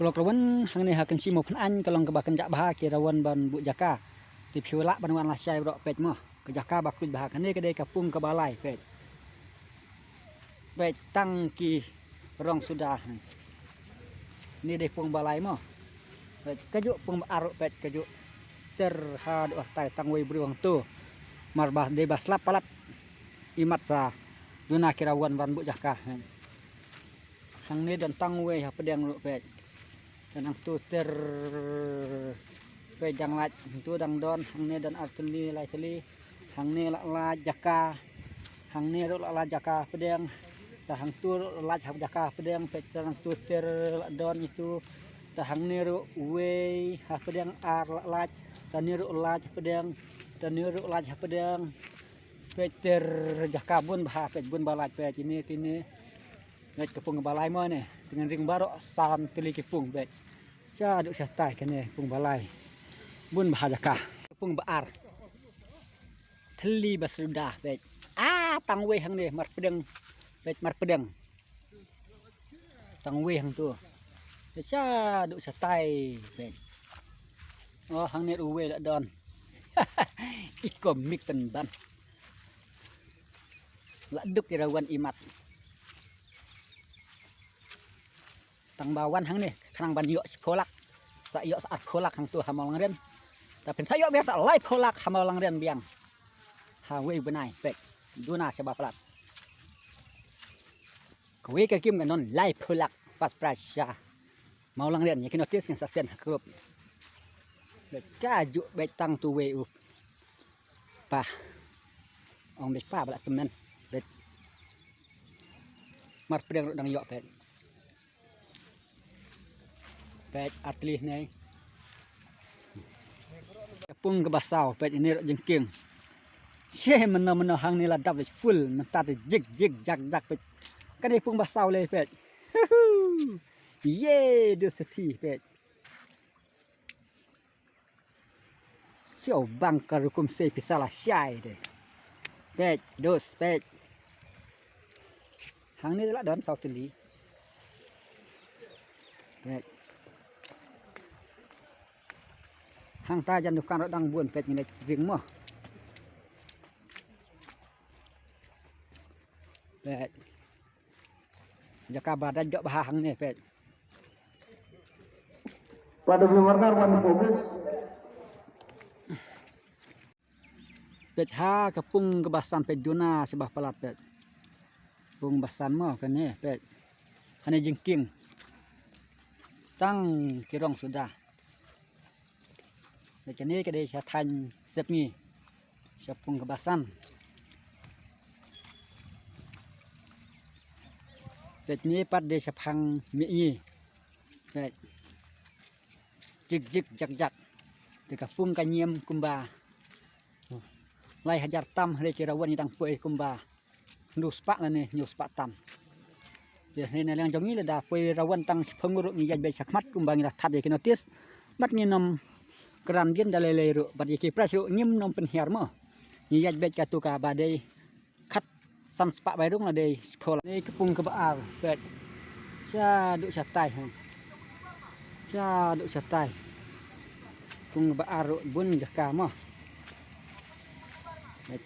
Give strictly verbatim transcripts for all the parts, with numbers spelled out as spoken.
Ka lok rawan hangne ha Kynshi Mawphanaiñ ka long kaba kynjah bha ki rawan ban buh jaka. Te phi lah ban wan lashai baroh peit mo. Ka jaka ba khuid bha kane ka dei ka pung kaba lai peit. Peit tang ki rong suda. Ni dei pung ba lai mo. Peit kajuh pung ba ar peit kajuh. Ter haduh tai tang wei briew hangto. Mar ba dei ba slap palat. Imat sa duna ki rawan ban buh jaka. Hangne don tang wei ha pdeng ruh peit. Te nangtu ter peit dang lait, hangtu dang don, hangne don ar tylli, lai tylli. Hangne la lait jaka. Hangne ruh la lait jaka pdeng. Te hangtu ruh la lait ha jaka pdeng, peit te nangtu ter la don itu. Te hangne ruh wei ha pdeng ar la lait. Te ne ruh lait ha pdeng. Te ne ruh lait ha pdeng. Peit ter jaka bun bha, peit bun ba lait peit ini tini. Ngat ka pung ba lai mo ne. Tengin ring baroh san tylli ki pung peit. Sha duk sha tai kane pung ba lai. Bun bha jaka. Ka pung ba ar. Tylli ba suda peit. Ah, tang wei hangne mar pdeng. Peit mar pdeng. Tang wei hangtu. Sha duk sha tai peit. Oh, hangne ruh wei la don. Iko mik ten ban. La duk ira wan imat. Tang ba wan hangne, khnang ban ïoh shiphew lak. Sa ïoh sa arphew lak hangtu ha Mawlangren. Te phin sa ïoh biang sa laiphew lak ha Mawlangren biang. Ha wei bnai, peit. Duna shaba palat. Kawei ka kim ka don laiphew lak first prize sha Mawlangren, ïa ki notice ngan sa send ha group. Beit kajuh beit tang tu wei u pa. Ong beit pa ba la tymmen. Beit. Mar pdeng ruh dang ïoh peit. Peit ar tylli ne. Ka pung kaba saw peit ini ruh jingkieng. She mynno mynno hangne la dap beit full mynta te jik jik jak jak peit. Kane pung ba saw lei peit. Ye du sati peit. Sio bang ka rukum sei pisa la shai de. Peit, dus, peit. Hangne la don saw tylli. Peit. Hangta jan dukan ruh dang bun peit ngin ring mo. Peit. Jaka ba dang ïoh bha hangne peit. Pada beli warna wan fokus. Peit ha ka pung kaba san peit duna shaba palat peit. Pung ba san mo kane peit. Hane jingkieng. Tang ki rong suda. Peit kane ka dei sha thaiñ Sepngi. Sha pung kaba san. Peit ne pat dei shaphang Mihngi. Peit. Jik jik jak jak. Te ka pung ka ñiam kumba lai hajar tam hynrei ki rawan ngi dang poi kumba hynñiew spah lane hynñiew spah tam. Te hynrei na liang jong ngi lada poi rawan tang shiphew ngut ruh ngi ïaid beit shakhmat kumba ngi la thad ïa ki notice. Bad ngin ym kren dien da lei lei ruh bad ïa ki prize ruh ngim nym pynhiar mo. Ngi ïaid beit katu kaba dei khatsan spah bai rung la dei shiphew lak. Ni ka pung kaba ar peit. Sha duk sha tai ha. Sha duk sha tai. Pung kaba ar ruh bun jaka mo. Peit.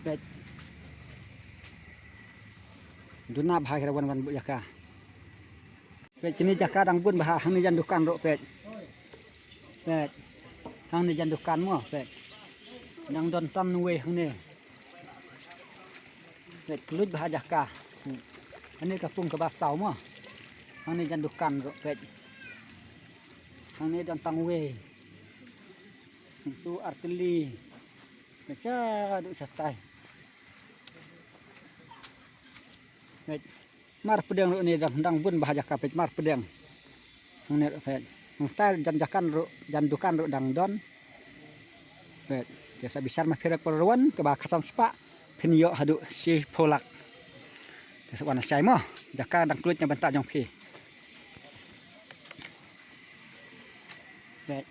Peit. Duna bha ki rawan wan buh jaka. Peit kine jaka dang bun bha hangne jan dukan ruh peit. Peit. Hangne jan dukan mo peit. Dang don tam wei hangne. Peit kylluid bha jaka. Hangne ka pung kaba saw mo. Hangne jan dukan ruh peit. Hangne don tang wei. Tu ar tylli. Sha duk sha tai. Peit. Mar pdeng ruh ne dang, dang bun bha jaka peit mar pdeng. Hangne ruh peit. Hangta jan jakan ruh, jan dukan ruh dang don. Peit. Te sa bishar ma phi ruh por rawan kaba khatsan spah phin ïoh haduh shiphew lak. Te sa wan shai mo. Jaka dang kylluid na bynta jong phi. Peit.